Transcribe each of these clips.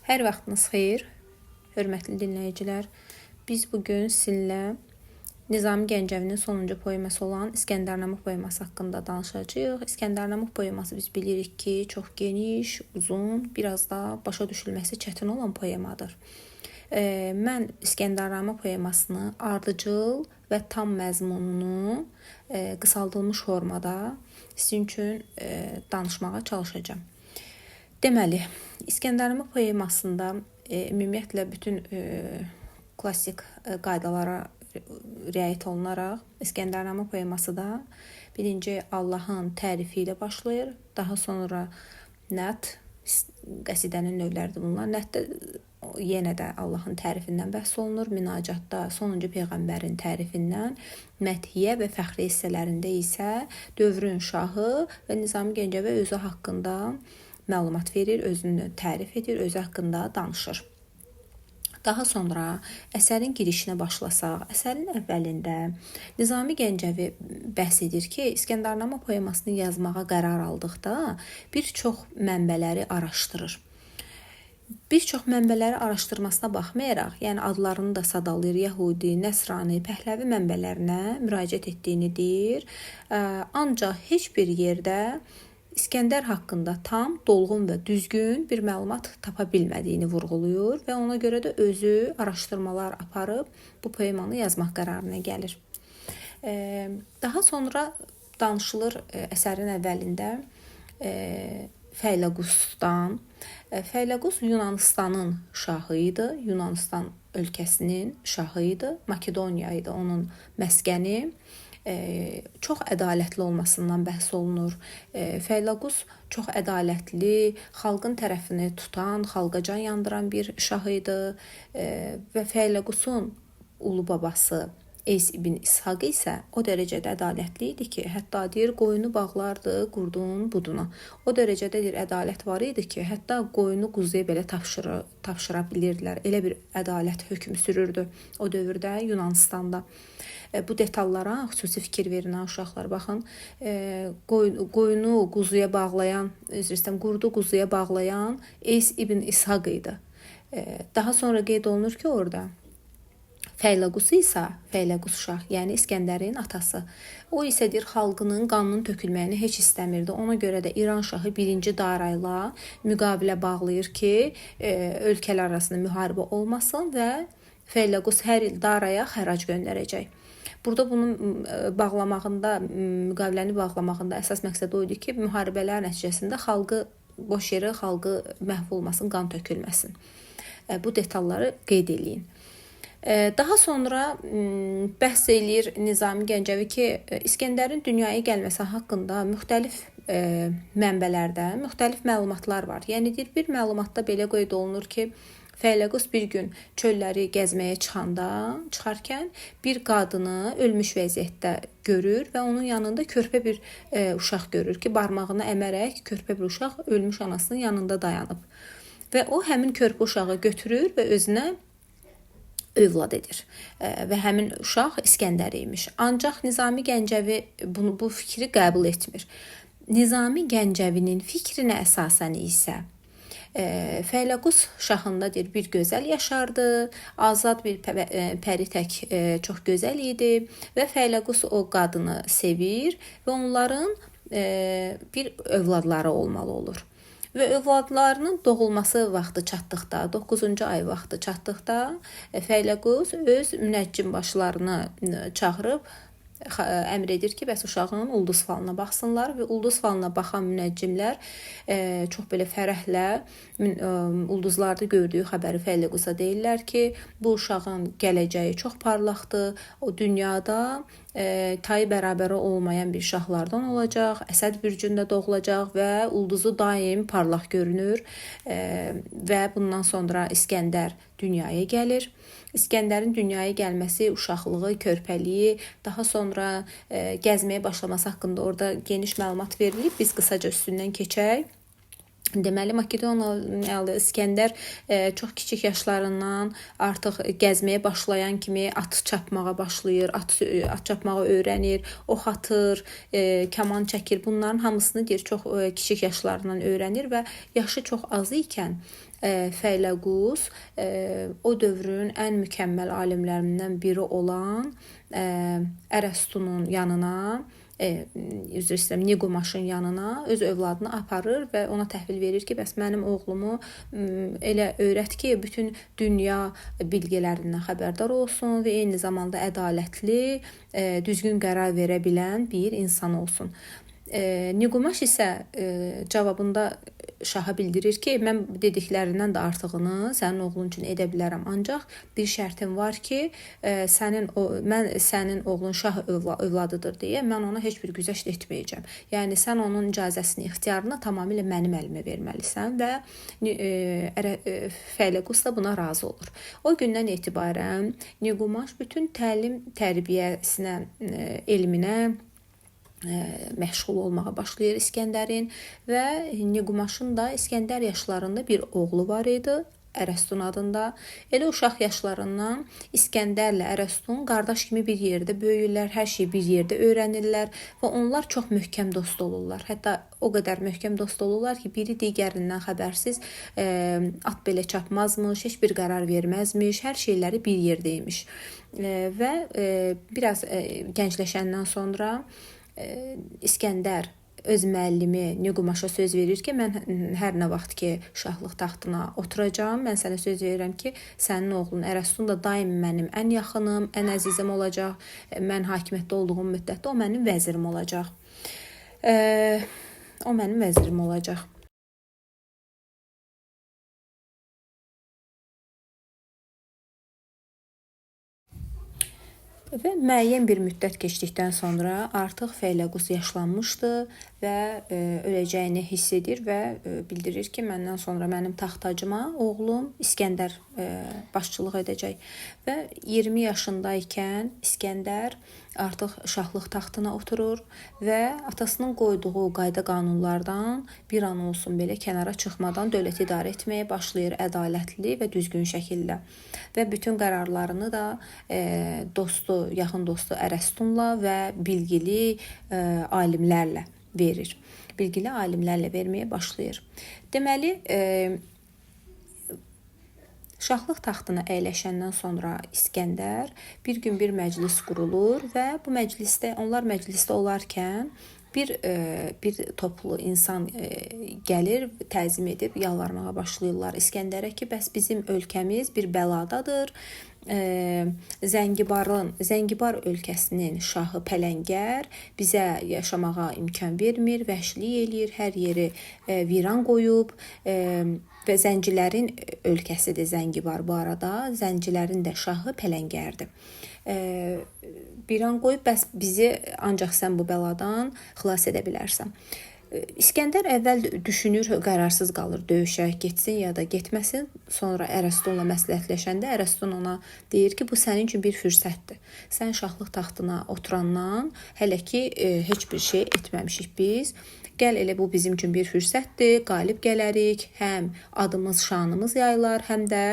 Hər vaxtınız xeyir, hörmətli dinləyicilər. Biz bu gün sizinlə Nizami Gəncəvinin sonuncu poeması olan İskəndərnamə poeması haqqında danışacağıq. İskəndərnamə poeması biz bilirik ki, çox geniş, uzun, biraz da başa düşülməsi çətin olan poemadır. Mən İskəndərnamə poemasını ardıcıl və tam məzmununu qısaldılmış formada sizin üçün danışmağa çalışacağam. Deməli, İskəndərnamə poemasında ümumiyyətlə bütün klassik qaydalara riayət olunaraq İskəndərnamə poeması da birinci Allahın tərifi ilə başlayır. Daha sonra nət, qəsidənin növləridir bunlar. Nətdə yenə də Allahın tərifindən bəhs olunur. Münacatda sonuncu peyğəmbərin tərifindən, mədhiyyə və fəxri hissələrində isə dövrün şahı və Nizami Gəncəvi özü haqqında məlumat verir, özünü tərif edir, özü haqqında danışır. Daha sonra əsərin girişinə başlasaq, əsərin əvvəlində Nizami Gəncəvi bəhs edir ki, İskəndərnamə poemasını yazmağa qərar aldıqda bir çox mənbələri araşdırır. Bir çox mənbələri araşdırmasına baxmayaraq, yəni adlarını da sadalayır, Yəhudi, Nəsrani, Pəhləvi mənbələrinə müraciət etdiyini deyir. Ancaq heç bir yerdə İskəndər haqqında tam, dolğun və düzgün bir məlumat tapa bilmədiyini vurğulayır və ona görə də özü araşdırmalar aparıb bu poemanı yazmaq qərarına gəlir. Daha sonra danışılır əsərin əvvəlində Fəyləqusdan. Fəyləqus Yunanıstanın şahı idi. Yunanistan ölkəsinin şahı idi. Makedoniya idi onun məskəni. Çox ədalətli olmasından bəhs olunur. Fəyləqus çox ədalətli, xalqın tərəfini tutan, xalqa can yandıran bir şah idi və Fəyləqusun ulu babası Eys ibn İshaq isə o dərəcədə ədalətli idi ki, hətta deyir qoyunu bağlardı qurdun buduna. O dərəcədə deyir ədalət var idi ki, hətta qoyunu quzuya belə tapşıra bilirdilər. Elə bir ədalət hökm sürürdü o dövrdə Yunanıstanda. Bu detallara xüsusi fikir verin ha uşaqlar. Baxın, qoyunu quzuya bağlayan, üzr istəyirəm, qurdu quzuya bağlayan Eys ibn İshaq idi. Daha sonra qeyd olunur ki, orada Fəyləqus isə, Fəyləqus şah, yəni İskəndərin atası. O isə deyir xalqının qanının tökülməyini heç istəmirdi. Ona görə də İran şahı 1-ci Dara ilə müqavilə bağlayır ki, ölkələr arasında müharibə olmasın və Fəyləqus hər il Daraya xərac göndərəcək. Burada bunun bağlamağında, müqaviləni bağlamağında əsas məqsəd o idi ki, müharibələr nəticəsində xalqı boş yerə xalqı məhv olmasın, qan tökülməsin. Bu detalları qeyd eləyin. Daha sonra bəhs eləyir Nizami Gəncəvi ki, İskəndərin dünyaya gəlməsi haqqında müxtəlif mənbələrdə müxtəlif məlumatlar var. Yəni deyir, bir məlumatda belə qeyd olunur ki, Fəyləqus bir gün çölləri gəzməyə çıxarkən bir qadını ölmüş vəziyyətdə görür və onun yanında körpə bir uşaq görür ki, barmağını əmərək körpə bir uşaq ölmüş anasının yanında dayanıb. Və o həmin körpə uşağı götürür və özünə övlad edir və həmin uşaq İskəndər imiş. Ancaq Nizami Gəncəvi bu fikri qəbul etmir. Nizami Gəncəvinin fikrinə əsasən isə Fəyləqus şahında deyir bir gözəl yaşardı, azad bir pəri tək çox gözəl idi və Fəyləqus o qadını sevir və onların bir övladları olmalı olur. Və övladlarının doğulması vaxtı çatdıqda, 9-cu ay vaxtı çatdıqda Fəyləqus öz münəccim başlarını çağırıb əmr edir ki, bəs uşağın ulduz falına baxsınlar və ulduz falına baxan münəccimlər çox belə fərəhlə ulduzlarda gördüyü xəbəri Fəyləqusa deyirlər ki, bu uşağın gələcəyi çox parlaqdır, o dünyada tayı bərabəri olmayan bir şahlardan olacaq, Əsəd bürcündə doğulacaq və ulduzu daim parlaq görünür və bundan sonra İskəndər dünyaya gəlir. İskəndərin dünyaya gəlməsi, uşaqlığı, körpəliyi, daha sonra gəzməyə başlaması haqqında orada geniş məlumat verilib. Biz qısaca üstündən keçək. Deməli, Makedoniyalı İsgəndər çox kiçik yaşlarından artıq gəzməyə başlayan kimi at çapmağa başlayır, at çapmağı öyrənir, ox atır, kaman çəkir. Bunların hamısını deyir çox kiçik yaşlarından öyrənir və yaşı çox az ikən Fəyləqus o dövrün ən mükəmməl alimlərindən biri olan Ərəstunun yanına, üzr istəyirəm, Niqumaşın yanına öz övladını aparır və ona təhvil verir ki, bəs mənim oğlumu elə öyrət ki, bütün dünya bilgilərindən xəbərdar olsun və eyni zamanda ədalətli, düzgün qərar verə bilən bir insan olsun. Niqumaş isə cavabında şaha bildirir ki, mən dediklərindən də artığını sənin oğlun üçün edə bilərəm. Ancaq bir şərtim var ki, mən sənin oğlun şah övladıdır deyə mən ona heç bir güzəşt etməyəcəm. Yəni sən onun icazəsini, ixtiyarını tamamilə mənim əlimə verməlisən və Fəyləqus da buna razı olur. O gündən etibarən Niqumaş bütün təlim tərbiyəsinə, elminə məşğul olmağa başlayır İsgəndərin və Niqumaşın da İsgəndər yaşlarında bir oğlu var idi, Ərəstun adında. Elə uşaq yaşlarından İsgəndərlə Ərəstun qardaş kimi bir yerdə böyüyürlər, hər şeyi bir yerdə öyrənirlər və onlar çox möhkəm dost olurlar. Hətta o qədər möhkəm dost olurlar ki, biri digərindən xəbərsiz at belə çapmazmış, heç bir qərar verməzmiş, hər şeyləri bir yerdə imiş. Və biraz gəncləşəndən sonra İsgəndər öz müəllimi Niqumaşa söz verir ki, mən hər nə vaxt ki şahlıq taxtına oturacağam, mən sənə söz verirəm ki, sənin oğlun Ərəstun da daim mənim ən yaxınım, ən əzizim olacaq. Mən hakimiyyətdə olduğum müddətdə o mənim vəzirim olacaq. O mənim vəzirim olacaq. Və müəyyən bir müddət keçdikdən sonra artıq Fəyləqus yaşlanmışdı və öləcəyini hiss edir və bildirir ki, məndən sonra mənim taxt-tacıma oğlum İsgəndər başçılıq edəcək. Və 20 yaşındaykən İsgəndər artıq şahlıq taxtına oturur və atasının qoyduğu qayda qanunlardan bir an olsun belə kənara çıxmadan dövləti idarə etməyə başlayır ədalətli və düzgün şəkildə. Və bütün qərarlarını da dostu, yaxın dostu Ərəstunla və bilgili alimlərlə verir. Bilgili alimlərlə verməyə başlayır. Deməli, şahlıq taxtına əyləşəndən sonra İsgəndər bir gün bir məclis qurulur və bu məclisdə onlar məclisdə olarkən bir toplu insan gəlir, təzim edib yalvarmağa başlayırlar İsgəndərə ki, bəs bizim ölkəmiz bir bəladadır. Zəngibar ölkəsinin şahı Pələngər bizə yaşamağa imkan vermir, vəhşilik eləyir, hər yeri viran qoyub və zəncilərin ölkəsidir Zəngibar bu arada. Zəncilərin də şahı Pələngərdir. Viran qoyub, bəs bizi ancaq sən bu bəladan xilas edə bilərsən. İsgəndər əvvəl düşünür, qərarsız qalır, döyüşə getsin ya da getməsin. Sonra Ərəstunla məsləhətləşəndə Ərəstun ona deyir ki, bu sənin üçün bir fürsətdir. Sən şahlıq taxtına oturandan hələ ki heç bir şey etməmişik biz. Gəl elə bu bizim üçün bir fürsətdir, qalib gələrik, həm adımız, şanımız yayılar, həm də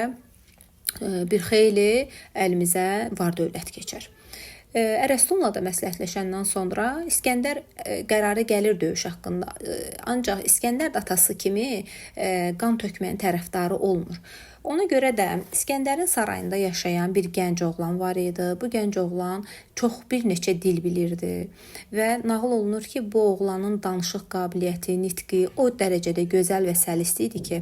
bir xeyli əlimizə var dövlət keçər. Ərəstunla da məsləhətləşəndən sonra İsgəndər qərara gəlir döyüş haqqında. Ancaq İsgəndər də atası kimi qan tökməyin tərəfdarı olmur. Ona görə də İsgəndərin sarayında yaşayan bir gənc oğlan var idi. Bu gənc oğlan çox bir neçə dil bilirdi və nağıl olunur ki, bu oğlanın danışıq qabiliyyəti, nitqi o dərəcədə gözəl və səlisli idi ki,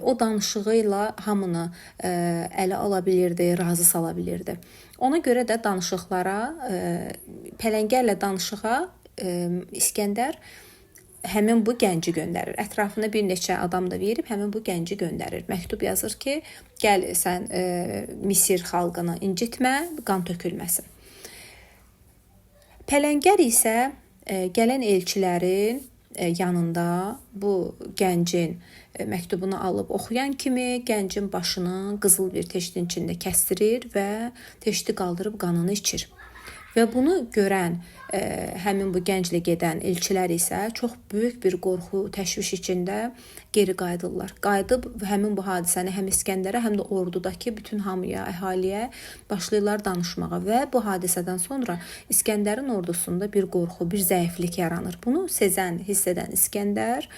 o danışığı ilə hamını ələ ala bilirdi, razı sala bilirdi. Ona görə də danışıqlara, Pələngərlə danışığa İsgəndər həmin bu gənci göndərir. Ətrafına bir neçə adam da verib həmin bu gənci göndərir. Məktub yazır ki, gəl sən Misir xalqını incitmə, qan tökülməsin. Pələngər isə gələn elçilərin yanında bu gəncin məktubunu alıb oxuyan kimi gəncin başını qızıl bir teştin içində kəstirir və teşti qaldırıb qanını içir. Və bunu görən həmin bu gənclə gedən elçilər isə çox böyük bir qorxu, təşviş içində geri qayıdırlar. Qayıdıb həmin bu hadisəni həm İsgəndərə, həm də ordudakı bütün hamıya, əhaliyə başlayırlar danışmağa və bu hadisədən sonra İsgəndərin ordusunda bir qorxu, bir zəiflik yaranır. Bunu sezən, hiss edən İsgəndər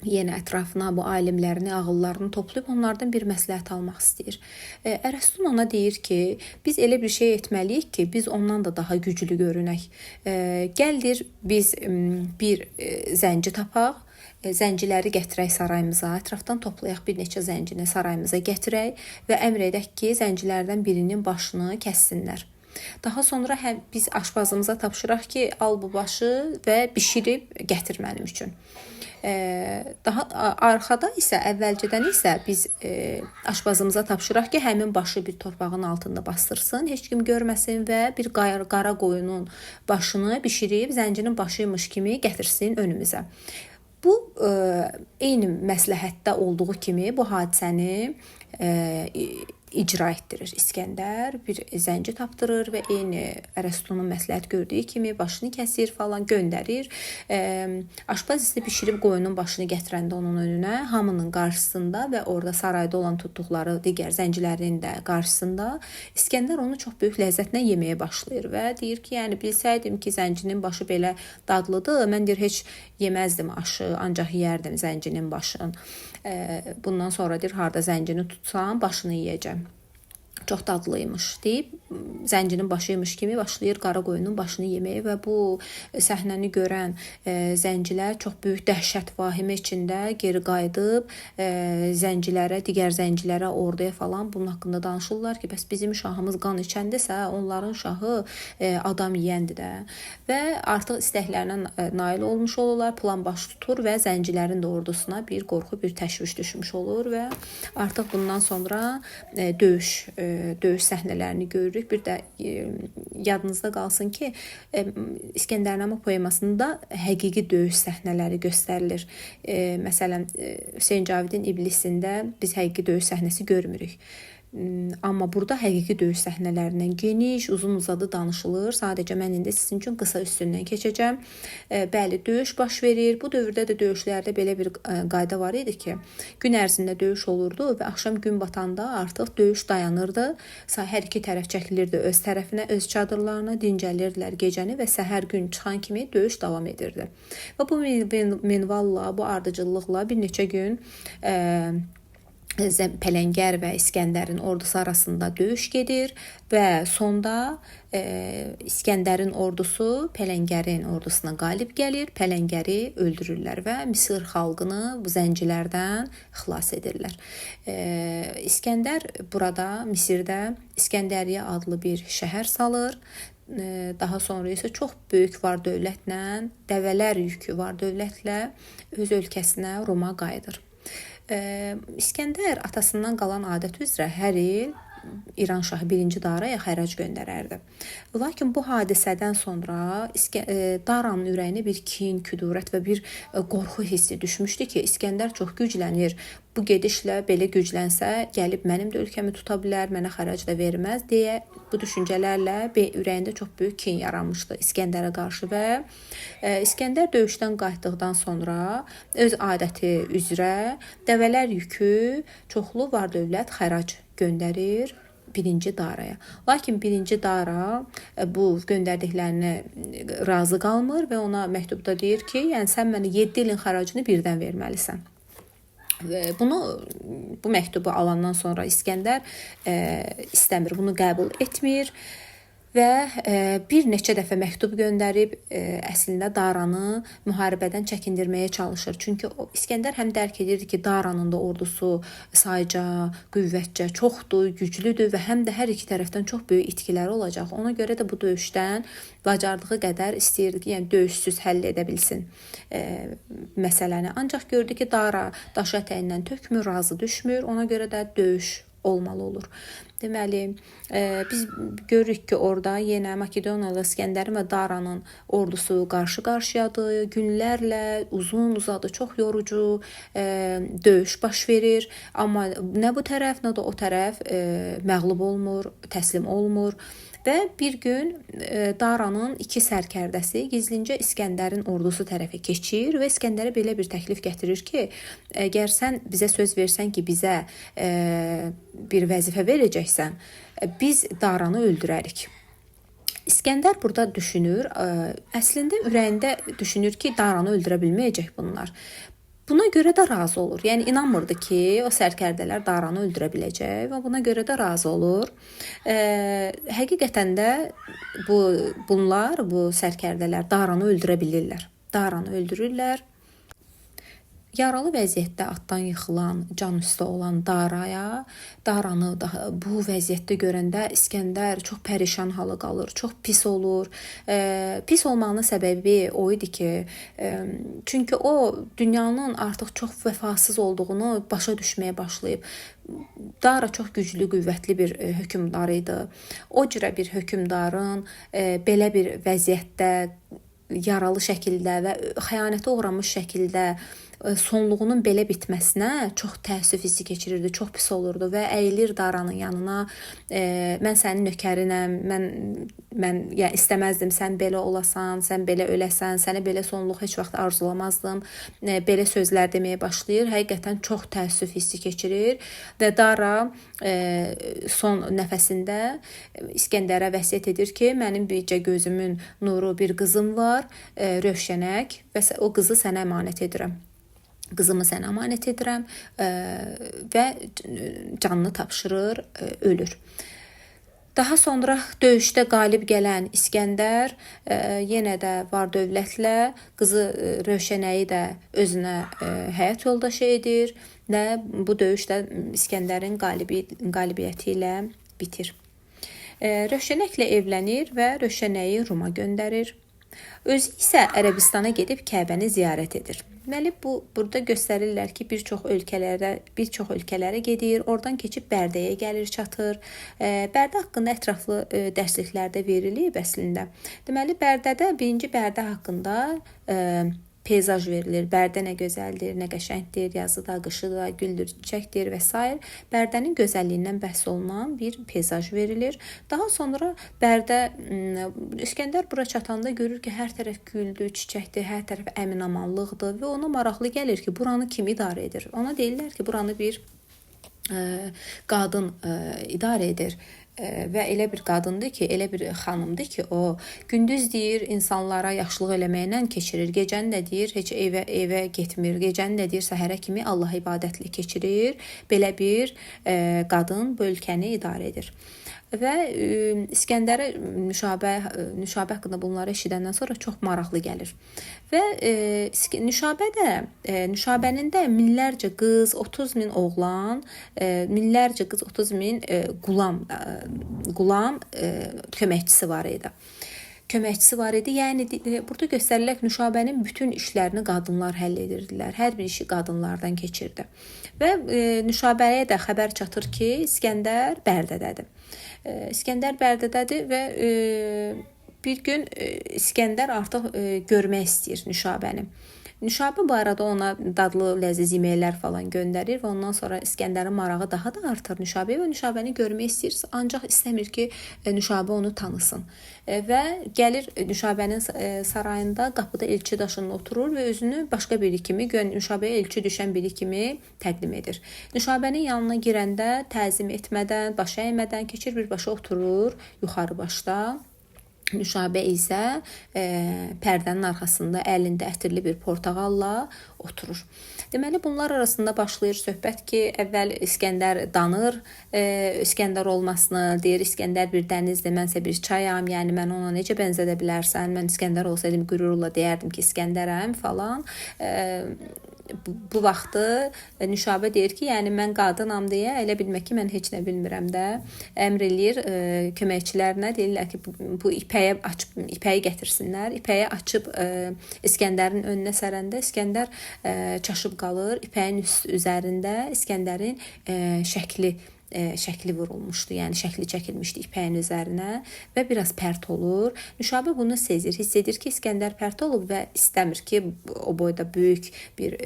yenə ətrafına bu alimlərini, ağıllarını toplayıb onlardan bir məsləhət almaq istəyir. Ərəstun ona deyir ki, biz elə bir şey etməliyik ki, biz ondan da daha güclü görünək. Gəl deyir, biz bir zənci tapaq, zənciləri gətirək sarayımıza, ətrafdan toplayaq bir neçə zəncini sarayımıza gətirək və əmr edək ki, zəncilərdən birinin başını kəssinlər. Daha sonra həm biz aşpazımıza tapşıraq ki, al bu başı və bişirib gətir mənim üçün. Daha arxada isə əvvəlcədən isə biz aşpazımıza tapşıraq ki, həmin başı bir torpağın altında bastırsın, heç kim görməsin və bir qara qoyunun başını bişirib zəncinin başıymış kimi gətirsin önümüzə. Bu eyni məsləhətdə olduğu kimi bu hadisəni icra etdirir. İsgəndər bir zənci tapdırır və eyni Ərəstunun məsləhət gördüyü kimi başını kəsir falan göndərir. Aşpaz isə bişirib qoyunun başını gətirəndə onun önünə, hamının qarşısında və orada sarayda olan tutduqları digər zəncilərin də qarşısında İsgəndər onu çox böyük ləzzətlə yeməyə başlayır və deyir ki, yəni bilsəydim ki, zəncinin başı belə dadlıdır, mən deyir heç yeməzdim aşı, ancaq yeyərdim zəncinin başını. Bundan sonra deyir harda zəncini tutsam başını yeyəcəm. Çox dadlıymış deyib zəncinin başıymış kimi başlayır qara qoyunun başını yeməyə və bu səhnəni görən zəncilər çox böyük dəhşət, vahimə içində geri qayıdıb zəncilərə, digər zəncilərə, orduya falan bunun haqqında danışırlar ki, bəs bizim şahımız qan içəndirsə, onların şahı adam yeyəndir də. Və artıq istəklərinə nail olmuş olurlar, plan baş tutur və zəncilərin də ordusuna bir qorxu, bir təşviş düşmüş olur və artıq bundan sonra döyüş səhnələrini görürük. Bir də yadınızda qalsın ki, İsgəndərnamə poemasında həqiqi döyüş səhnələri göstərilir. Məsələn, Hüseyn Cavidin İblisində biz həqiqi döyüş səhnəsi görmürük. Amma burada həqiqi döyüş səhnələrindən geniş, uzun-uzadı danışılır. Sadəcə mən indi sizin üçün qısa üstündən keçəcəm. Bəli, döyüş baş verir. Bu dövrdə də döyüşlərdə belə bir qayda var idi ki, gün ərzində döyüş olurdu və axşam gün batanda artıq döyüş dayanırdı. Hər iki tərəf çəkilirdi öz tərəfinə, öz çadırlarına, dincəlirdilər gecəni və səhər gün çıxan kimi döyüş davam edirdi. Və bu minvalla, bu ardıcıllıqla bir neçə gün Pələngər və İsgəndərin ordusu arasında döyüş gedir və sonda İsgəndərin ordusu Pələngərin ordusuna qalib gəlir, Pələngəri öldürürlər və Misir xalqını bu zəncilərdən xilas edirlər. İsgəndər burada Misirdə İsgəndəriyyə adlı bir şəhər salır. Daha sonra isə çox böyük var dövlətlə, dəvələr yükü var dövlətlə öz ölkəsinə, Roma qayıdır. İsgəndər atasından qalan adət üzrə hər il İran şahı 1-ci Daraya xərac göndərərdi. Lakin bu hadisədən sonra Daranın ürəyinə bir kin, küdurət və bir qorxu hissi düşmüşdü ki, İsgəndər çox güclənir. Bu gedişlə belə güclənsə, gəlib mənim də ölkəmi tuta bilər, mənə xərac da verməz deyə bu düşüncələrlə ürəyində çox böyük kin yaranmışdı İsgəndərə qarşı və İsgəndər döyüşdən qayıtdıqdan sonra öz adəti üzrə dəvələr yükü çoxlu var dövlət xərac göndərir 1-ci Daraya. Lakin 1-ci Dara bu göndərdiklərinə razı qalmır və ona məktubda deyir ki, yəni sən mənə 7 ilin xəracını birdən verməlisən. Və bu məktubu alandan sonra İsgəndər istəmir, bunu qəbul etmir və bir neçə dəfə məktub göndərib əslində Daranı müharibədən çəkindirməyə çalışır. Çünki İsgəndər həm dərk edirdi ki, Daranın da ordusu sayca, qüvvətcə çoxdur, güclüdür və həm də hər iki tərəfdən çox böyük itkiləri olacaq. Ona görə də bu döyüşdən bacardığı qədər istəyirdi ki, yəni döyüşsüz həll edə bilsin məsələni. Ancaq gördü ki, Dara daşı ətəyindən tökmür, razı düşmür. Ona görə də döyüş olmalı olur. Deməli, biz görürük ki, orada yenə Makedoniyalı İsgəndərin və Daranın ordusu qarşı-qarşıyadır. Günlərlə uzun-uzadı, çox yorucu döyüş baş verir. Amma nə bu tərəf, nə də o tərəf məğlub olmur, təslim olmur. Və bir gün Daranın iki sərkərdəsi gizlincə İsgəndərin ordusu tərəfə keçir və İsgəndərə belə bir təklif gətirir ki, əgər sən bizə söz versən ki, bizə bir vəzifə verəcəksən, biz Daranı öldürərik. İsgəndər burada düşünür, əslində ürəyində düşünür ki, Daranı öldürə bilməyəcək bunlar. Buna görə də razı olur. Yəni inanmırdı ki, o sərkərdələr Daranı öldürə biləcək və buna görə də razı olur. Həqiqətən də bu sərkərdələr Daranı öldürə bilirlər. Daranı öldürürlər. Yaralı vəziyyətdə atdan yıxılan, can üstə olan Daranı daha bu vəziyyətdə görəndə İsgəndər çox pərişan hala qalır, çox pis olur. Pis olmağının səbəbi o idi ki, çünki o dünyanın artıq çox vəfasız olduğunu başa düşməyə başlayıb. Dara çox güclü, qüvvətli bir hökmdar idi. O cürə bir hökmdarın belə bir vəziyyətdə yaralı şəkildə və xəyanətə uğramış şəkildə sonluğunun belə bitməsinə çox təəssüf hissi keçirirdi, çox pis olurdu və əyilir Daranın yanına. Mən sənin nökərinəm, mən ya istəməzdim sən belə olasan, sən belə öləsən, sənə belə sonluq heç vaxt arzulamazdım. Belə sözlər deməyə başlayır. Həqiqətən çox təəssüf hissi keçirir və Dara son nəfəsində İsgəndərə vəsiyyət edir ki, mənim bircə gözümün nuru bir qızım var, Rövşənək, və o qızı sənə əmanət edirəm. Qızımı sənə əmanət edirəm və canını tapşırır, ölür. Daha sonra döyüşdə qalib gələn İsgəndər yenə də var dövlətlə qızı Rövşənəyi də özünə həyat yoldaşı edir və bu döyüş də İsgəndərin qalibiyyəti ilə bitir. Rövşənəklə evlənir və Rövşənəyi Ruma göndərir. Özü isə Ərəbistana gedib Kəbəni ziyarət edir. Deməli, burada göstərirlər ki, bir çox ölkələrə gedir, oradan keçib Bərdəyə gəlir, çatır. Bərdə haqqında ətraflı dərsliklərdə verilib əslində. Deməli, Bərdədə birinci Bərdə haqqında peyzaj verilir. Bərdə nə gözəldir, nə qəşəngdir, yazı da, qışı da, güldür, çiçəkdir və s. Bərdənin gözəlliyindən bəhs olunan bir peyzaj verilir. Daha sonra Bərdə, İsgəndər bura çatanda görür ki, hər tərəf güldür, çiçəkdir, hər tərəf əmin-amanlıqdır və ona maraqlı gəlir ki, buranı kim idarə edir? Ona deyirlər ki, buranı bir qadın idarə edir. Və elə bir qadındır ki, elə bir xanımdır ki, o gündüz deyir insanlara yaxşılıq eləməklə keçirir, gecəni də deyir heç evə getmir, gecəni də deyir səhərə kimi Allaha ibadətli keçirir. Belə bir qadın bu ölkəni idarə edir. Və İsgəndərə Nüşabə haqqında bunları eşidəndən sonra çox maraqlı gəlir. Və Nüşabənin də minlərcə qız, 30 min oğlan, minlərcə qız, 30 min qulam köməkçisi var idi. Köməkçisi var idi. Yəni burada göstərilir ki, Nüşabənin bütün işlərini qadınlar həll edirdilər. Hər bir işi qadınlardan keçirdi. Və Nüşabəyə də xəbər çatır ki, İsgəndər Bərdədədir. İsgəndər Bərdədədir və bir gün İsgəndər artıq görmək istəyir Nüşabəni. Nüşabə bu arada ona dadlı, ləziz yeməklər falan göndərir və ondan sonra İsgəndərin marağı daha da artır Nüşabəyə və Nüşabəni görmək istəyir, ancaq istəmir ki, Nüşabə onu tanısın. Və gəlir Nüşabənin sarayında qapıda elçi daşında oturur və özünü başqa biri kimi, Nüşabəyə elçi düşən biri kimi təqdim edir. Nüşabənin yanına girəndə təzim etmədən, baş əymədən keçir birbaşa oturur yuxarı başda. Nüşabə isə pərdənin arxasında əlində ətirli bir portağalla oturur. Deməli, bunlar arasında başlayır söhbət ki, əvvəl İsgəndər danır, İsgəndər olmasını, deyir İsgəndər bir dənizdir, mənsə bir çayam, yəni mən ona necə bənzədə bilərsən, mən İsgəndər olsaydım qürurla deyərdim ki, İsgəndərəm falan. Bu vaxtı Nüşabə deyir ki, yəni mən qadınam deyə elə bilmək ki, mən heç nə bilmirəm də. Əmr eləyir köməkçilərinə, deyirlər ki, bu ipəyi açıb ipəyi gətirsinlər. İpəyi açıb İsgəndərin önünə sərəndə İsgəndər çaşıb qalır. İpəyin üzərində İsgəndərin şəkli vurulmuşdu, yəni şəkli çəkilmişdi ipəyin üzərinə və biraz pərt olur. Nüşabə bunu sezir, hiss edir ki, İsgəndər pərt olub və istəmir ki, o boyda böyük bir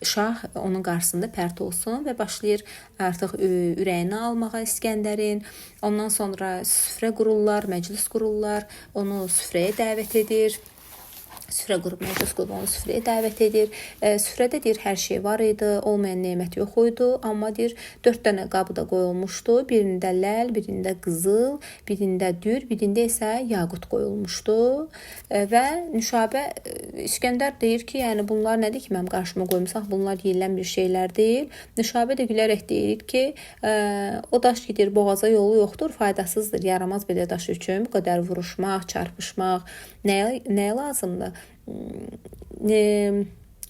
şah onun qarşısında pərt olsun və başlayır artıq ürəyini almağa İsgəndərin. Ondan sonra süfrə qururlar, məclis qururlar, onu süfrəyə dəvət edir. Süfrə qurub, məclis qurub onu süfrəyə dəvət edir. Süfrədə deyir hər şey var idi, olmayan nemət yox idi, amma deyir 4 dənə qabı da qoyulmuşdu. Birində ləl, birində qızıl, birində dür, birində isə yaqut qoyulmuşdu. Və Nüşabə İsgəndər deyir ki, yəni bunlar nədir ki, mənim qarşıma qoymusan? Bunlar yeyilən bir şeylər deyil. Nüşabə də gülərək deyir ki, o daş ki, deyir boğaza yolu yoxdur, faydasızdır, yaramaz belə daş üçün bu qədər vuruşmaq, çarpışmaq nəyə lazımdır?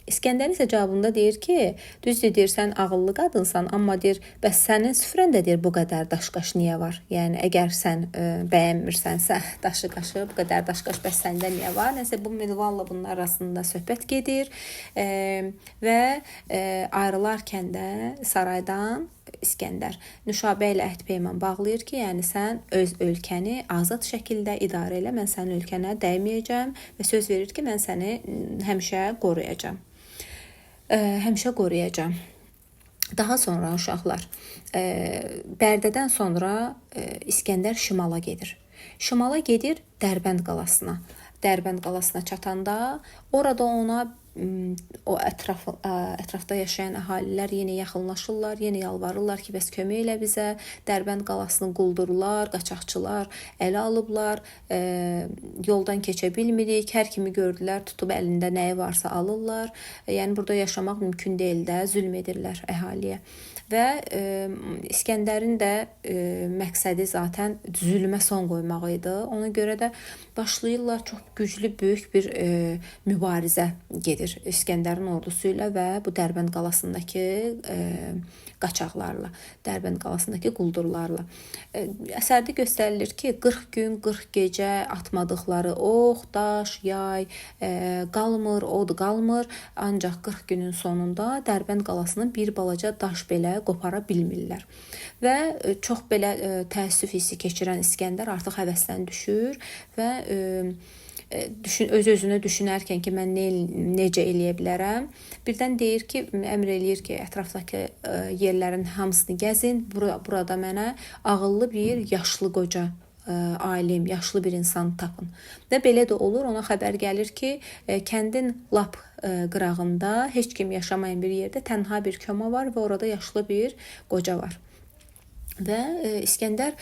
İsgəndərin isə cavabında deyir ki, düzdür deyir, sən ağıllı qadınsan, amma deyir, bəs sənin süfrəndə deyir bu qədər daş-qaş niyə var? Yəni əgər sən bəyənmirsənsə daşı qaşı, bu qədər daş-qaş bəs səndə niyə var? Nəsə bu minvalla bunun arasında söhbət gedir və ayrılarkən də saraydan İsgəndər Nüşabə ilə əhd peyman bağlayır ki, yəni sən öz ölkəni azad şəkildə idarə elə, mən sənin ölkənə dəyməyəcəm və söz verir ki, mən səni həmişə qoruyacağam. Həmişə qoruyacağam. Daha sonra uşaqlar, Bərdədən sonra İsgəndər şimala gedir. Şimala gedir Dərbənd qalasına. Dərbənd qalasına çatanda orada ona o ətrafda yaşayan əhalilər yenə yaxınlaşırlar, yenə yalvarırlar ki, bəs kömək elə bizə. Dərbənd qalasını quldurlar, qaçaqçılar ələ alıblar, yoldan keçə bilmirik. Hər kimi gördülər, tutub əlində nəyi varsa alırlar. Yəni burada yaşamaq mümkün deyil də, zülm edirlər əhaliyə. Və İsgəndərin də məqsədi zaten zülmə son qoymaq idi. Ona görə də başlayırlar, çox güclü, böyük bir mübarizə gedir İsgəndərin ordusu ilə və bu Dərbənd qalasındakı qaçaqlarla, Dərbənd qalasındakı quldurlarla. Əsərdə göstərilir ki, 40 gün, 40 gecə atmadıqları ox, daş, yay qalmır, od qalmır. Ancaq 40 günün sonunda Dərbənd qalasının bir balaca daş belə qopara bilmirlər. Və çox belə təəssüf hissi keçirən İsgəndər artıq həvəsdən düşür və öz-özünə düşünərkən ki, mən necə eləyə bilərəm? Birdən deyir ki, əmr eləyir ki, ətrafdakı yerlərin hamısını gəzin. Burada mənə ağıllı bir yaşlı qoca alim, yaşlı bir insan tapın. Və belə də olur. Ona xəbər gəlir ki, kəndin lap qırağında heç kim yaşamayan bir yerdə tənha bir koma var və orada yaşlı bir qoca var. Və İsgəndər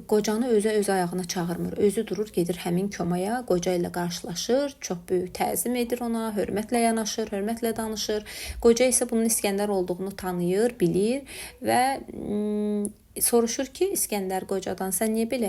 qocanı özü öz ayağına çağırmır. Özü durur, gedir həmin komaya, qoca ilə qarşılaşır, çox böyük təzim edir ona, hörmətlə yanaşır, hörmətlə danışır. Qoca isə bunun İsgəndər olduğunu tanıyır, bilir və soruşur ki, İsgəndər qocadan, sən niyə belə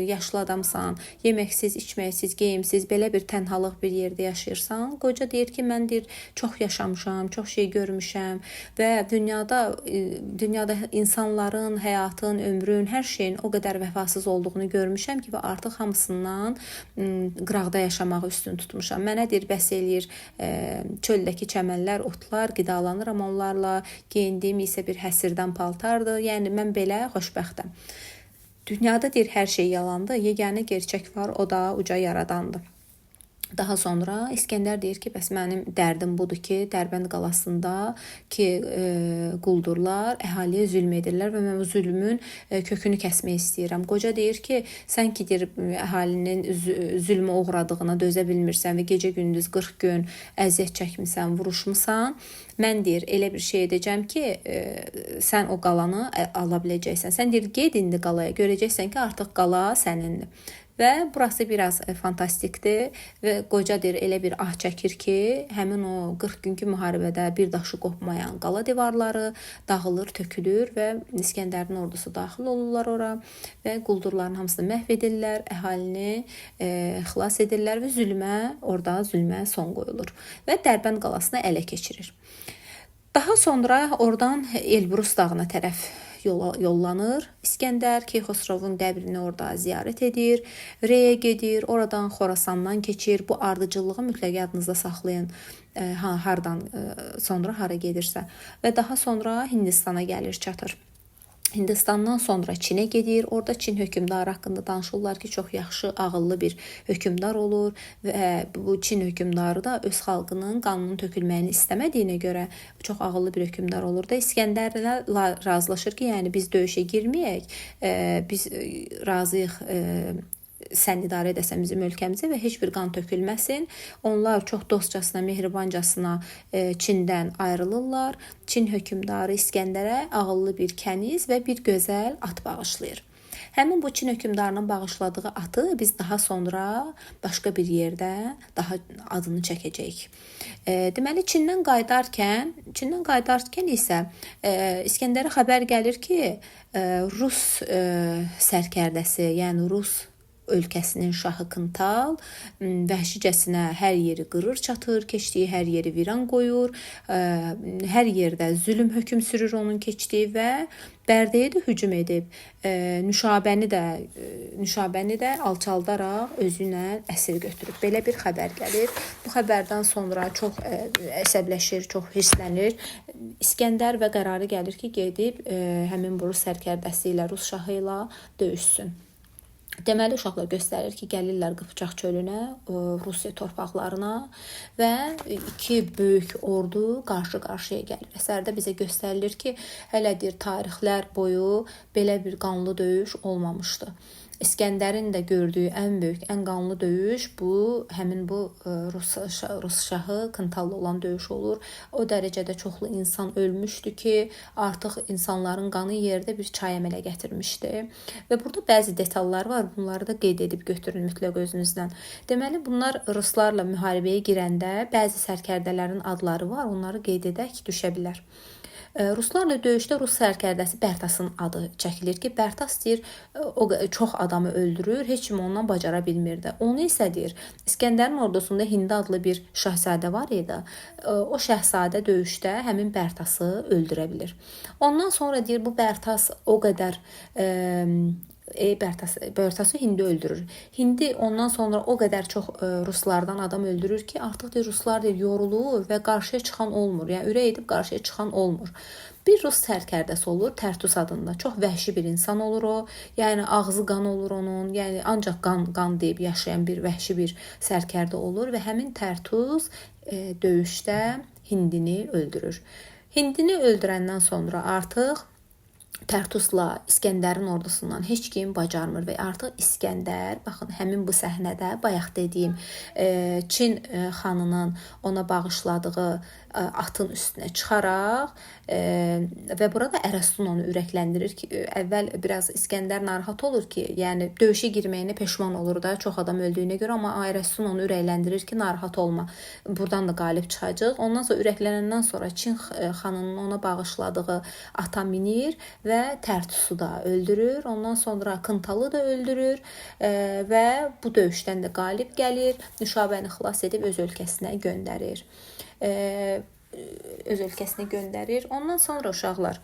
yaşlı adamsan, yeməksiz, içməksiz, geyimsiz, belə bir tənhalıq bir yerdə yaşayırsan? Qoca deyir ki, mən deyir, çox yaşamışam, çox şey görmüşəm və dünyada insanların, həyatın, ömrün, hər şeyin o qədər vəfasız olduğunu görmüşəm ki, və artıq hamısından qıraqda yaşamağı üstün tutmuşam. Mənə deyir, bəs eləyir çöldəki çəmənlər, otlar, qidalanıram onlarla, geyindiyim isə bir həsirdən paltardır. Yəni mən belə xoşbəxtəm. Dünyada deyir hər şey yalandır, yeganə gerçək var, o da uca yaradandır. Daha sonra İsgəndər deyir ki, bəs mənim dərdim budur ki, Dərbənd qalasında ki quldurlar əhaliyə zülm edirlər və mən bu zülmün kökünü kəsmək istəyirəm. Qoca deyir ki, sən ki deyir, əhalinin zülmə uğradığına dözə bilmirsən və gecə-gündüz 40 gün əziyyət çəkmisən, vuruşmusan. Mən deyir, elə bir şey edəcəm ki, sən o qalanı ala biləcəksən. Sən deyir, ged indi qalaya, görəcəksən ki, artıq qala sənindir. Və burası biraz fantastikdir və qoca deyir, elə bir ah çəkir ki, həmin o 40 günkü müharibədə bir daşı qopmayan qala divarları dağılır, tökülür və İsgəndərin ordusu daxil olurlar ora və quldurların hamısını məhv edirlər, əhalini xilas edirlər və orada zülmə son qoyulur və Dərbənd qalasını ələ keçirir. Daha sonra oradan Elbrus dağına tərəf yollanır. İsgəndər Keyxosrovun qəbrini orada ziyarət edir, Reyə gedir, oradan Xorasandan keçir. Bu ardıcıllığı mütləq yadınızda saxlayın. Hardan sonra hara gedirsə və daha sonra Hindistana gəlir, çatır. Hindistandan sonra Çinə gedir. Orada Çin hökmdarı haqqında danışırlar ki, çox yaxşı, ağıllı bir hökmdar olur və bu Çin hökmdarı da öz xalqının qanının tökülməyini istəmədiyinə görə çox ağıllı bir hökmdar olur da İsgəndərlə razılaşır ki, yəni biz döyüşə girməyək, biz razıyıq sən idarə edəsən bizim ölkəmizi və heç bir qan tökülməsin. Onlar çox dostcasına, mehribancasına Çindən ayrılırlar. Çin hökmdarı İsgəndərə ağıllı bir kəniz və bir gözəl at bağışlayır. Həmin bu Çin hökmdarının bağışladığı atı biz daha sonra başqa bir yerdə daha adını çəkəcəyik. Deməli Çindən qayıdarkən isə İsgəndərə xəbər gəlir ki, Rus sərkərdəsi, yəni Rus ölkəsinin şahı Kıntal vəhşicəsinə hər yeri qırır, çatır, keçdiyi hər yeri viran qoyur, hər yerdə zülm hökm sürür onun keçdiyi və Bərdəyə də hücum edib, Nüşabəni də alçaldaraq özü ilə əsir götürüb. Belə bir xəbər gəlir. Bu xəbərdən sonra çox əsəbləşir, çox hirslənir İsgəndər və qərarı gəlir ki, gedib həmin bu Rus sərkərdəsi ilə, Rus şahı ilə döyüşsün. Deməli, uşaqlar göstərir ki, gəlirlər Qıpçaq çölünə, Rusiya torpaqlarına və iki böyük ordu qarşı-qarşıya gəlir. Əsərdə bizə göstərilir ki, hələ deyir, tarixlər boyu belə bir qanlı döyüş olmamışdı. İsgəndərin də gördüyü ən böyük, ən qanlı döyüş bu, həmin bu Rus şahı Kıntallı olan döyüş olur. O dərəcədə çoxlu insan ölmüşdü ki, artıq insanların qanı yerdə bir çay əmələ gətirmişdi. Və burada bəzi detallar var, bunları da qeyd edib götürün mütləq özünüzdən. Deməli, bunlar ruslarla müharibəyə girəndə bəzi sərkərdələrin adları var, onları qeyd edək, düşə bilər. Ruslarla döyüşdə Rus sərkərdəsi Bərtasın adı çəkilir ki, Bərtas deyir, o çox adamı öldürür, heç kim ondan bacara bilmirdi. Onu isə deyir, İsgəndərin ordusunda Hindi adlı bir şahzadə var idi. O şahzadə döyüşdə həmin Bərtası öldürə bilir. Ondan sonra deyir, bu Bərtas o qədər Bərtası Hindi öldürür. Hindi ondan sonra o qədər çox ruslardan adam öldürür ki, artıq deyir, ruslar deyir, yorulur və qarşıya çıxan olmur. Yəni ürək edib qarşıya çıxan olmur. Bir rus sərkərdəsi olur, Tərtus adında. Çox vəhşi bir insan olur o. Yəni ağzı qan olur onun. Yəni ancaq qan deyib yaşayan bir vəhşi bir sərkərdə olur və həmin Tərtus döyüşdə Hindini öldürür. Hindini öldürəndən sonra artıq Tərtusla İsgəndərin ordusundan heç kim bacarmır və artıq İsgəndər, baxın, həmin bu səhnədə bayaq dediyim Çin xanının ona bağışladığı atın üstünə çıxaraq və burada Ərəstun onu ürəkləndirir ki, əvvəl biraz İsgəndər narahat olur ki, yəni döyüşə girməyinə peşman olur da, çox adam öldüyünə görə, amma Ərəstun onu ürəkləndirir ki, narahat olma, buradan da qalib çıxacaq. Ondan sonra ürəklənəndən sonra Çin xanının ona bağışladığı ata minir və Tərtusu da öldürür. Ondan sonra Kıntalı da öldürür və bu döyüşdən də qalib gəlir. Nüşabəni xilas edib öz ölkəsinə göndərir. Ondan sonra uşaqlar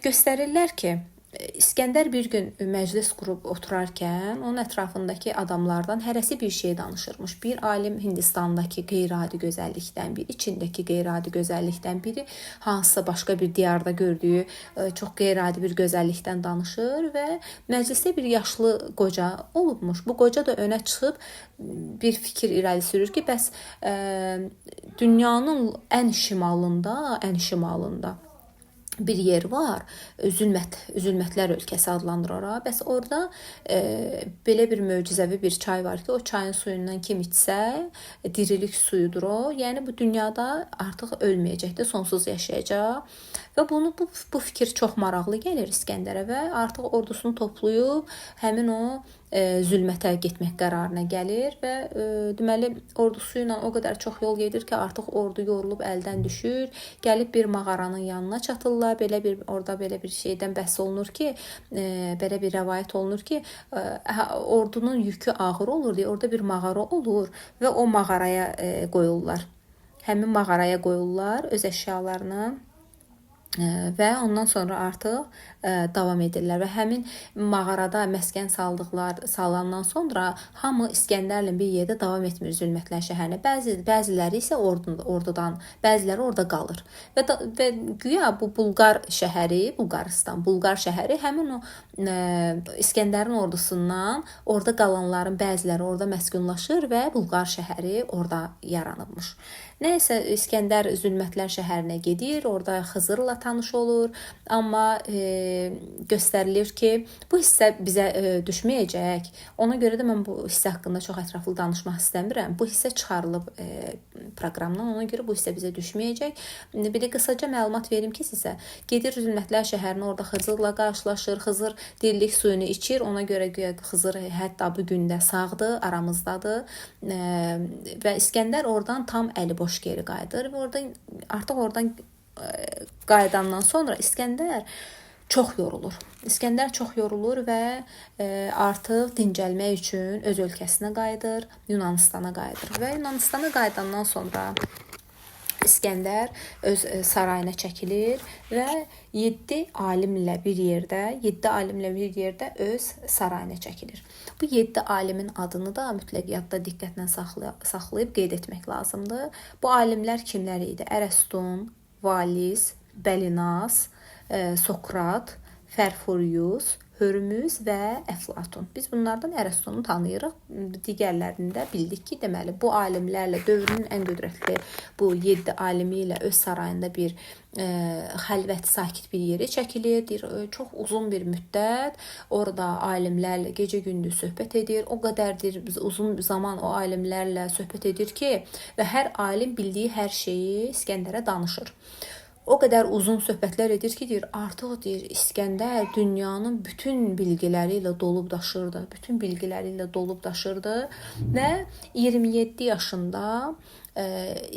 göstərirlər ki, İsgəndər bir gün məclis qurub oturarkən onun ətrafındakı adamlardan hərəsi bir şey danışırmış. Bir alim Hindistandakı qeyri-adi gözəllikdən, biri Çindəki qeyri-adi gözəllikdən, biri hansısa başqa bir diyarda gördüyü çox qeyri-adi bir gözəllikdən danışır və məclisdə bir yaşlı qoca olubmuş. Bu qoca da önə çıxıb bir fikir irəli sürür ki, bəs dünyanın ən şimalında bir yer var, Zülmətlər ölkəsi adlanır ora. Bəs orada belə bir möcüzəvi bir çay var ki, o çayın suyundan kim içsə, dirilik suyudur o. Yəni bu dünyada artıq ölməyəcəkdir, sonsuz yaşayacaq. Və bunu bu fikir çox maraqlı gəlir İsgəndərə və artıq ordusunu toplayıb həmin o zülmətə getmək qərarına gəlir və deməli ordusu ilə o qədər çox yol gedir ki, artıq ordu yorulub əldən düşür. Gəlib bir mağaranın yanına çatırlar. Belə bir orada belə bir şeydən bəhs olunur ki, belə bir rəvayət olunur ki, ordunun yükü ağır olur deyə orada bir mağara olur və o mağaraya qoyurlar. Həmin mağaraya qoyurlar öz əşyalarını. Və ondan sonra artıq davam edirlər və həmin mağarada məskən salandan sonra hamı İsgəndərlə bir yerdə davam etmir Zülmətlər şəhərinə. Bəziləri isə ordudan, bəziləri orada qalır. Və güya bu Bulqar şəhəri, Bulqarıstan, Bulqar şəhəri həmin o İsgəndərin ordusundan orada qalanların bəziləri orada məskunlaşır və Bulqar şəhəri orada yaranıbmış. Nəysə İsgəndər Zülmətlər şəhərinə gedir, orada Xızırla tanış olur, amma göstərilir ki, bu hissə bizə düşməyəcək. Ona görə də mən bu hissə haqqında çox ətraflı danışmaq istəmirəm. Bu hissə çıxarılıb proqramdan, ona görə bu hissə bizə düşməyəcək. Bir də qısaca məlumat verim ki sizə. Gedir Zülmətlər şəhərinə, orada Xızırla qarşılaşır. Xızır dirilik suyunu içir. Ona görə güya Xızır hətta bu gün də sağdır, aramızdadır. Və İsgəndər oradan tam əli boş geri qayıdır və oradan artıq oradan qayıdandan sonra İsgəndər çox yorulur. İsgəndər çox yorulur və artıq dincəlmək üçün öz ölkəsinə qayıdır, Yunanıstana qayıdır və Yunanıstana qayıdandan sonra İsgəndər öz sarayına çəkilir və 7 alimlə bir yerdə, 7 alimlə bir yerdə öz sarayına çəkilir. Bu 7 alimin adını da mütləq yadda diqqətlə saxlayıb qeyd etmək lazımdır. Bu alimlər kimlər idi? Ərəstun, Valis, Bəlinas, Sokrat, Fərfurius, Hörmüz və Əflatun. Biz bunlardan Ərəstunu tanıyırıq. Digərlərini də bildik ki, deməli bu alimlərlə dövrünün ən qüdrətli bu 7 alimi ilə öz sarayında bir xəlvət, sakit bir yerə çəkilir. Deyir, çox uzun bir müddət orada alimlərlə gecə-gündüz söhbət edir. O qədər deyir, uzun zaman o alimlərlə söhbət edir ki, və hər alim bildiyi hər şeyi İsgəndərə danışır. O qədər uzun söhbətlər edir ki, deyir, artıq deyir, İsgəndər dünyanın bütün bilgiləri ilə dolub daşırdı. Bütün bilgiləri ilə dolub daşırdı və 27 yaşında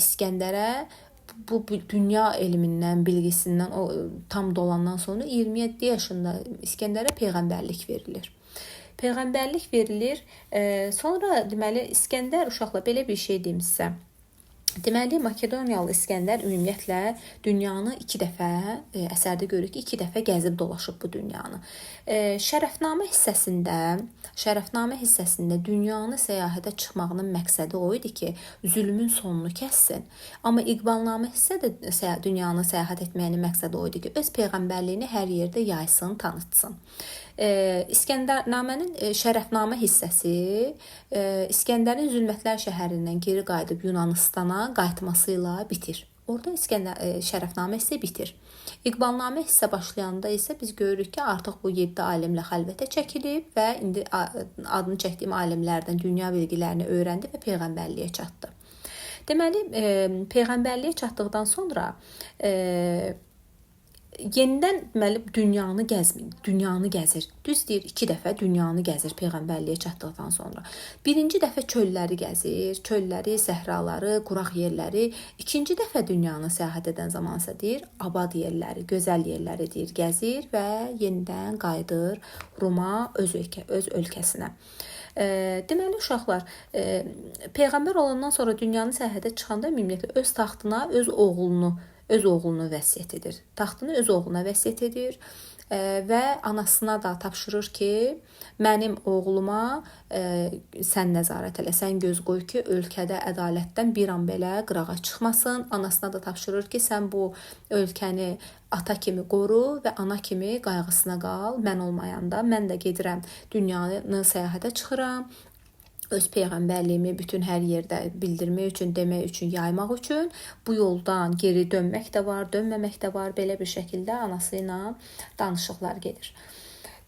İsgəndərə bu dünya elmindən, bilgisindən o tam dolandan sonra 27 yaşında İsgəndərə peyğəmbərlik verilir. Peyğəmbərlik verilir. Sonra deməli İsgəndər uşaqla belə bir şey deyim sizə. Deməli, Makedoniyalı İsgəndər ümumiyyətlə dünyanı 2 dəfə, əsərdə görürük ki, 2 dəfə gəzib dolaşıb bu dünyanı. Şərəfnamə hissəsində dünyanı səyahətə çıxmağının məqsədi o idi ki, zülmün sonunu kəssin. Amma İqbalnamə hissədə dünyanı səyahət etməyinin məqsədi o idi ki, öz peyğəmbərliyini hər yerdə yaysın, tanıtsın. İsgəndərnamənin şərəfnamə hissəsi İsgəndərin Zülmətlər şəhərindən geri qayıdıb Yunanıstana qayıtması ilə bitir. Orada İsgəndər şərəfnamə hissə bitir. İqbalnamə hissə başlayanda isə biz görürük ki, artıq bu 7 alimlə xəlvətə çəkilib və indi adını çəkdiyim alimlərdən dünya bilgilərini öyrəndi və peyğəmbərliyə çatdı. Deməli, peyğəmbərliyə çatdıqdan sonra yenidən deməli dünyanı gəzir. Düz deyir, 2 dəfə dünyanı gəzir peyğəmbərliyə çatdıqdan sonra. Birinci dəfə çölləri gəzir, çölləri, səhraları, quraq yerləri. İkinci dəfə dünyanı səyahət edən zaman isə deyir, abad yerləri, gözəl yerləri deyir, gəzir və yenidən qayıdır Roma öz ölkəsinə. Deməli uşaqlar, peyğəmbər olandan sonra dünyanı səyahətə çıxanda ümumiyyətlə öz taxtına öz oğlunu vəsiyyət edir. Taxtını öz oğluna vəsiyyət edir və anasına da tapşırır ki, mənim oğluma sən nəzarət elə, sən göz qoy ki, ölkədə ədalətdən bir an belə qırağa çıxmasın. Anasına da tapşırır ki, sən bu ölkəni ata kimi qoru və ana kimi qayğısına qal. Mən olmayanda mən də gedirəm, dünyanı səyahətə çıxıram. Öz peyğəmbərliyimi bütün hər yerdə bildirmək üçün, demək üçün, yaymaq üçün bu yoldan geri dönmək də var, dönməmək də var. Belə bir şəkildə anası ilə danışıqlar gedir.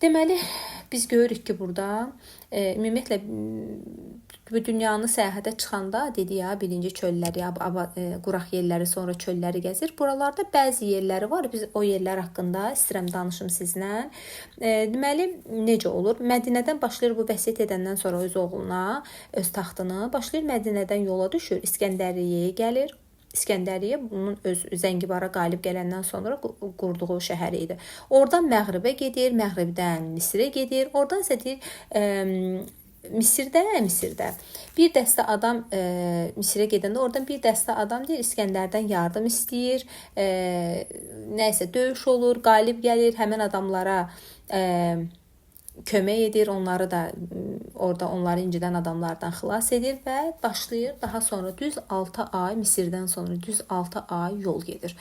Deməli, biz görürük ki, burada ümumiyyətlə bu dünyanı səyahətə çıxanda dedi ya, birinci çölləri, quraq yerləri, sonra çölləri gəzir. Buralarda bəzi yerləri var. Biz o yerlər haqqında istəyirəm danışım sizlə. Deməli, necə olur? Mədinədən başlayır bu vəsiyyət edəndən sonra öz oğluna, öz taxtını başlayır Mədinədən yola düşür, İsgəndəriyyəyə gəlir. İsgəndəriyyə bunun öz Zəngibara qalib gələndən sonra qurduğu şəhəri idi. Oradan Məğribə gedir, Məğribdən Misrə gedir. Oradan isə deyir, Misirdə bir dəstə adam Misirə gedəndə oradan bir dəstə adam deyir İsgəndərdən yardım istəyir. Nəysə döyüş olur, qalib gəlir, həmin adamlara kömək edir, onları da orada onları incidən adamlardan xilas edir və başlayır daha sonra düz 6 ay Misirdən sonra düz 6 ay yol gedir.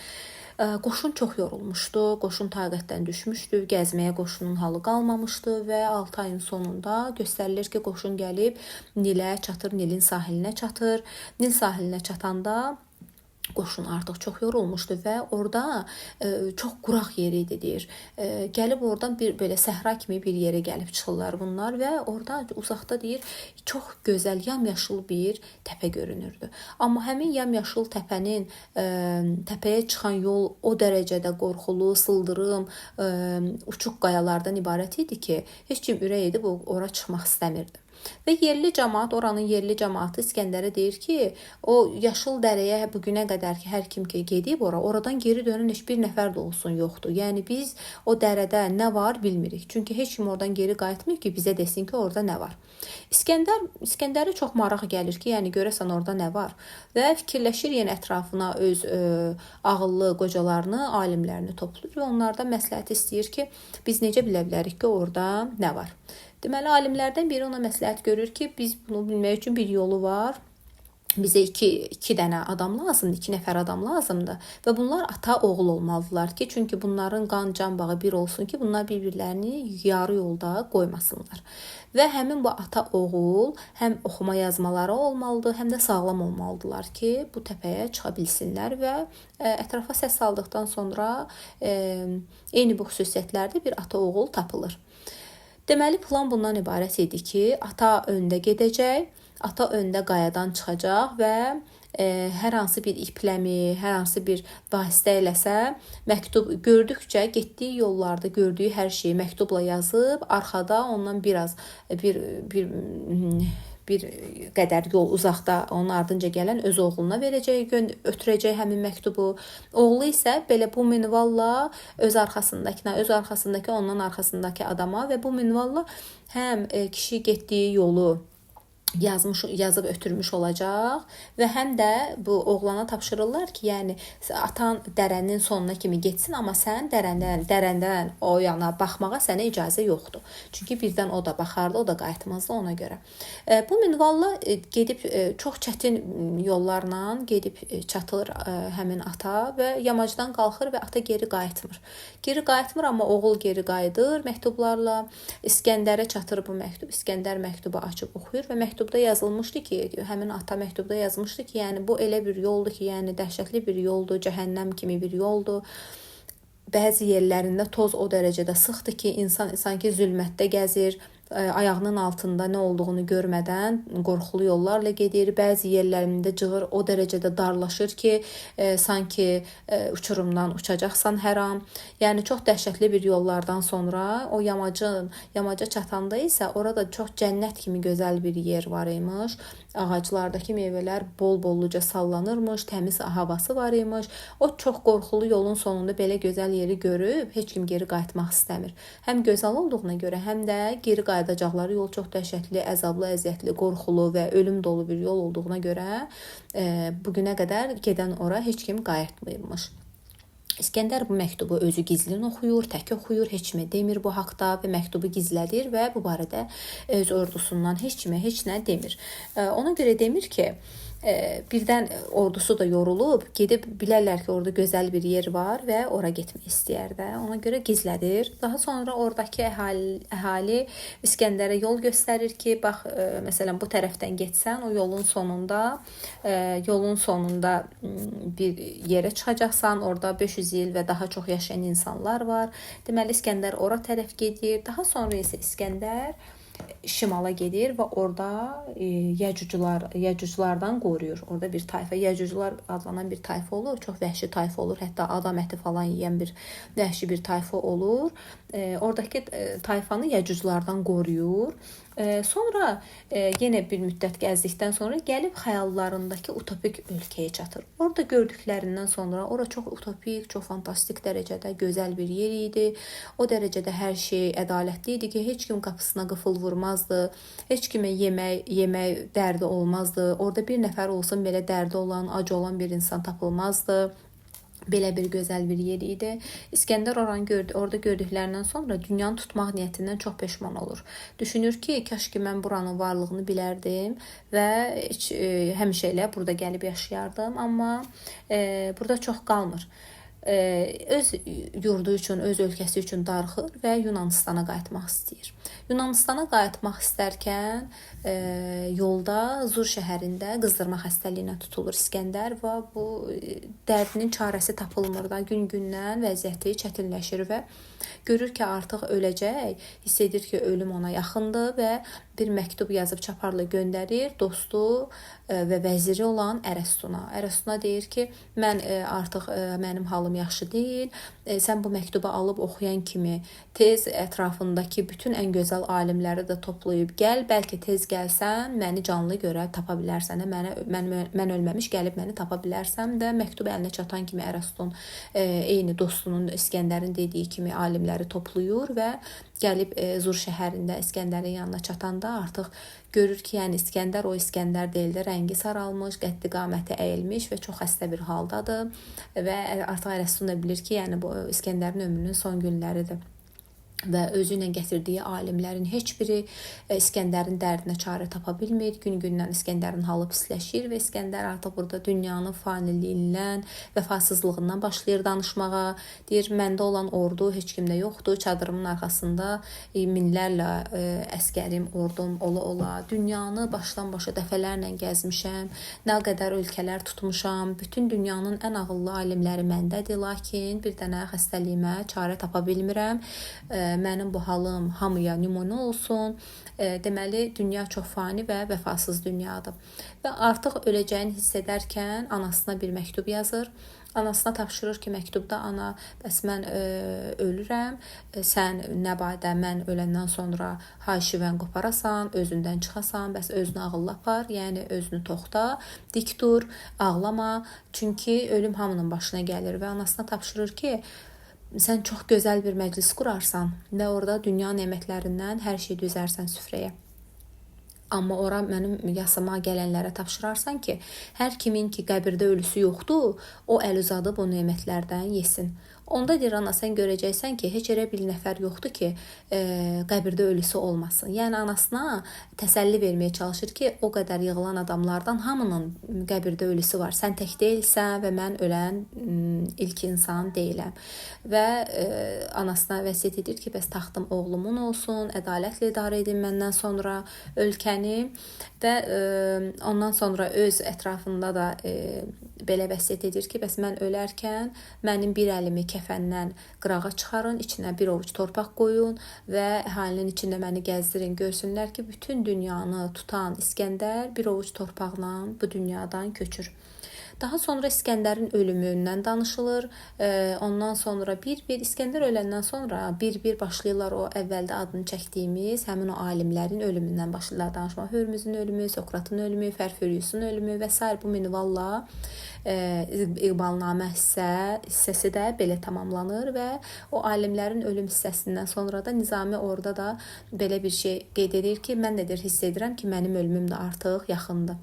Qoşun çox yorulmuşdu, qoşun taqətdən düşmüşdü, gəzməyə qoşunun halı qalmamışdı və 6 ayın sonunda göstərilir ki, qoşun gəlib Nilə çatır, Nilin sahilinə çatır. Nil sahilinə çatanda qoşun artıq çox yorulmuşdu və orada çox quraq yer idi deyir. Gəlib oradan bir belə səhra kimi bir yerə gəlib çıxırlar bunlar və orada uzaqda deyir çox gözəl yamyaşıl bir təpə görünürdü. Amma həmin yamyaşıl təpənin təpəyə çıxan yol o dərəcədə qorxulu, sıldırım, uçuq qayalardan ibarət idi ki, heç kim ürək edib ora çıxmaq istəmirdi. Və yerli cəmaət, oranın yerli cəmaəti İsgəndərə deyir ki, o yaşıl dərəyə bu günə qədər ki, hər kim ki gedib ora, oradan geri dönən heç bir nəfər də olsun yoxdur. Yəni biz o dərədə nə var bilmirik. Çünki heç kim oradan geri qayıtmır ki, bizə desin ki, orada nə var. İsgəndərə çox maraq gəlir ki, yəni görəsən orada nə var və fikirləşir yenə ətrafına öz ağıllı qocalarını, alimlərini toplayır və onlardan məsləhət istəyir ki, biz necə bilə bilərik ki, orada nə var. Deməli, alimlərdən biri ona məsləhət görür ki, biz bunu bilmək üçün bir yolu var. Bizə iki dənə adam lazımdır, 2 nəfər adam lazımdır və bunlar ata-oğul olmalıdırlar ki, çünki bunların qan-can bağı bir olsun ki, bunlar bir-birlərini yarı yolda qoymasınlar. Və həmin bu ata-oğul həm oxuma yazmaları olmalıdır, həm də sağlam olmalıdırlar ki, bu təpəyə çıxa bilsinlər və ətrafa səs saldıqdan sonra eyni bu xüsusiyyətlərdə bir ata-oğul tapılır. Deməli, plan bundan ibarət idi ki, ata öndə gedəcək, ata öndə qayadan çıxacaq və hər hansı bir ipləmi, hər hansı bir vasitə eləsə, məktub gördükcə, getdiyi yollarda gördüyü hər şeyi məktubla yazıb, arxada ondan biraz bir qədər yol uzaqda onun ardınca gələn öz oğluna verəcək, ötürəcək həmin məktubu. Oğlu isə belə bu minvalla öz arxasındakına, öz arxasındakı ondan arxasındakı adama və bu minvalla həm kişi getdiyi yolu yazıb ötürmüş olacaq və həm də bu oğlana tapşırırlar ki, yəni atan dərənin sonuna kimi getsin, amma sən dərəndən o yana baxmağa sənə icazə yoxdur. Çünki birdən o da baxardı, o da qayıtmazdı ona görə. Bu minvalla gedib çox çətin yollarla gedib çatır həmin ata və yamacdan qalxır və ata geri qayıtmır. Geri qayıtmır, amma oğul geri qayıdır məktublarla. İsgəndərə çatır bu məktub. İsgəndər məktubu açıb oxuyur və məktubda yazılmışdı ki, həmin ata məktubda yazmışdı ki, yəni bu elə bir yoldur ki, yəni dəhşətli bir yoldur, cəhənnəm kimi bir yoldur. Bəzi yerlərində toz o dərəcədə sıxdır ki, insan sanki zülmətdə gəzir, ayağının altında nə olduğunu görmədən qorxulu yollarla gedir. Bəzi yerlərində cığır o dərəcədə darlaşır ki, sanki uçurumdan uçacaqsan hər an. Yəni çox dəhşətli bir yollardan sonra o yamaca çatanda isə orada çox cənnət kimi gözəl bir yer var imiş. Ağaclardakı meyvələr bol-bolluca sallanırmış, təmiz havası var imiş. O çox qorxulu yolun sonunda belə gözəl yeri görüb heç kim geri qayıtmaq istəmir. Həm gözəl olduğuna görə, həm də geri qayıdacaqları yol çox dəhşətli, əzablı, əziyyətli, qorxulu və ölüm dolu bir yol olduğuna görə bugünə qədər gedən ora heç kim qayıtmayıbmış. İsgəndər bu məktubu özü gizlin oxuyur, tək oxuyur, heç kimə demir bu haqda və məktubu gizlədir və bu barədə öz ordusundan heç kimə heç nə demir. Ona görə demir ki, birdən ordusu da yorulub, gedib bilərlər ki, orada gözəl bir yer var və ora getmək istəyər də. Ona görə gizlədir. Daha sonra oradakı əhali İsgəndərə yol göstərir ki, bax, məsələn, bu tərəfdən getsən, o yolun sonunda bir yerə çıxacaqsan, orada 500 il və daha çox yaşayan insanlar var. Deməli, İsgəndər ora tərəf gedir. Daha sonra isə İsgəndər şimala gedir və orada Yəcuclardan qoruyur. Orada bir tayfa, Yəcuclar adlanan bir tayfa olur. Çox vəhşi tayfa olur. Hətta adam əti falan yeyən bir vəhşi bir tayfa olur. Oradakı tayfanı Yəcuclardan qoruyur. Sonra yenə bir müddət gəzdikdən sonra gəlib xəyallarındakı utopik ölkəyə çatır. Orada gördüklərindən sonra ora çox utopik, çox fantastik dərəcədə gözəl bir yer idi. O dərəcədə hər şey ədalətli idi ki, heç kim qapısına qıfıl vurmazdı. Heç kimə yemək dərdi olmazdı. Orada bir nəfər olsun belə dərdi olan, ac olan bir insan tapılmazdı. Belə bir gözəl bir yer idi. İsgəndər oranı gördü, orada gördüklərindən sonra dünyanı tutmaq niyyətindən çox peşman olur. Düşünür ki, kaş ki mən buranın varlığını bilərdim və heç, həmişə elə burada gəlib yaşayardım, amma burada çox qalmır. Öz yurdu üçün, öz ölkəsi üçün darıxır və Yunanıstana qayıtmaq istəyir. Yunanıstana qayıtmaq istərkən yolda Zur şəhərində qızdırma xəstəliyinə tutulur İsgəndər və bu dərdinin çarəsi tapılmır da, gün-gündən vəziyyəti çətinləşir və görür ki, artıq öləcək, hiss edir ki, ölüm ona yaxındır və bir məktub yazıb çaparla göndərir dostu və vəziri olan Ərəstuna. Ərəstuna deyir ki, mən artıq mənim halım yaxşı deyil. Sən bu məktubu alıb oxuyan kimi tez ətrafındakı bütün ən gözəl alimləri də toplayıb gəl. Bəlkə tez gəlsən, məni canlı görə tapa bilərsən də, mən ölməmiş gəlib məni tapa bilərsən də. Məktub əlinə çatan kimi Ərəstun eyni dostunun İsgəndərin dediyi kimi alimləri toplayır və gəlib Zur şəhərində İsgəndərin yanına çatanda artıq görür ki, yəni İsgəndər o İsgəndər deyil də, rəngi saralmış, qəddi qaməti əyilmiş və çox xəstə bir haldadır və artıq Ərəstun da bilir ki, yəni bu İsgəndərin ömrünün son günləridir. Və özü ilə gətirdiyi alimlərin heç biri İsgəndərin dərdinə çarə tapa bilmir. Gün-gündən İsgəndərin halı pisləşir və İsgəndər artıq burada dünyanın faniliyindən, vəfasızlığından başlayır danışmağa. Deyir, məndə olan ordu heç kimdə yoxdur. Çadırımın arxasında minlərlə əskərim, ordum ola-ola. Dünyanı başdan başa dəfələrlə gəzmişəm. Nə qədər ölkələr tutmuşam. Bütün dünyanın ən ağıllı alimləri məndədir. Lakin bir dənə xəstəliyimə çarə tapa bilmirəm. Mənim bu halım hamıya nümunə olsun. Deməli, dünya çox fani və vəfasız dünyadır. Və artıq öləcəyini hiss edərkən anasına bir məktub yazır. Anasına tapşırır ki, məktubda ana, bəs mən ölürəm, sən nə badə mən öləndən sonra hay-şivən qoparasan, özündən çıxasan, bəs özünü ağıllı apar, yəni özünü toxta, dik dur, ağlama, çünki ölüm hamının başına gəlir və anasına tapşırır ki, sən çox gözəl bir məclis qurarsan və orada dünya nemətlərindən hər şey düzərsən süfrəyə. Amma ora mənim yasama gələnlərə tapşırarsan ki, hər kimin ki qəbirdə ölüsü yoxdur, o əl uzadıb o nemətlərdən yesin. Onda deyir ana, sən görəcəksən ki, heç elə bir nəfər yoxdur ki, qəbirdə ölüsü olmasın. Yəni anasına təsəlli verməyə çalışır ki, o qədər yığılan adamlardan hamının qəbirdə ölüsü var. Sən tək deyilsən və mən ölən ilk insan deyiləm. Və anasına vəsiyyət edir ki, bəs taxtım oğlumun olsun, ədalətlə idarə edin məndən sonra ölkəni və ondan sonra öz ətrafında da belə vəsiyyət edir ki, bəs mən ölərkən mənim bir əlimi kəfəndən qırağa çıxarın, içinə bir ovuc torpaq qoyun və əhalinin içində məni gəzdirin, görsünlər ki, bütün dünyanı tutan İsgəndər bir ovuc torpaqla bu dünyadan köçür. Daha sonra İsgəndərin ölümündən danışılır. Ondan sonra bir-bir İsgəndər öləndən sonra bir-bir başlayırlar o əvvəldə adını çəkdiyimiz həmin o alimlərin ölümündən başlayırlar danışmağa. Hörmüzün ölümü, Sokratın ölümü, Fərfuriusun ölümü və sair bu minvalla İqbalnamə hissəsi də belə tamamlanır və o alimlərin ölüm hissəsindən sonra da Nizami orada da belə bir şey qeyd edir ki, mən də deyir, hiss edirəm ki, mənim ölümüm də artıq yaxındır.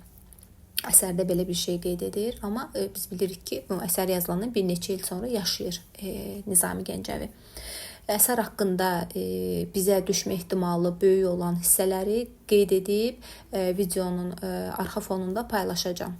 Əsərdə belə bir şey qeyd edir, amma biz bilirik ki, bu əsər yazılandan bir neçə il sonra yaşayır Nizami Gəncəvi. Əsər haqqında bizə düşmə ehtimalı böyük olan hissələri qeyd edib videonun arxa fonunda paylaşacağam.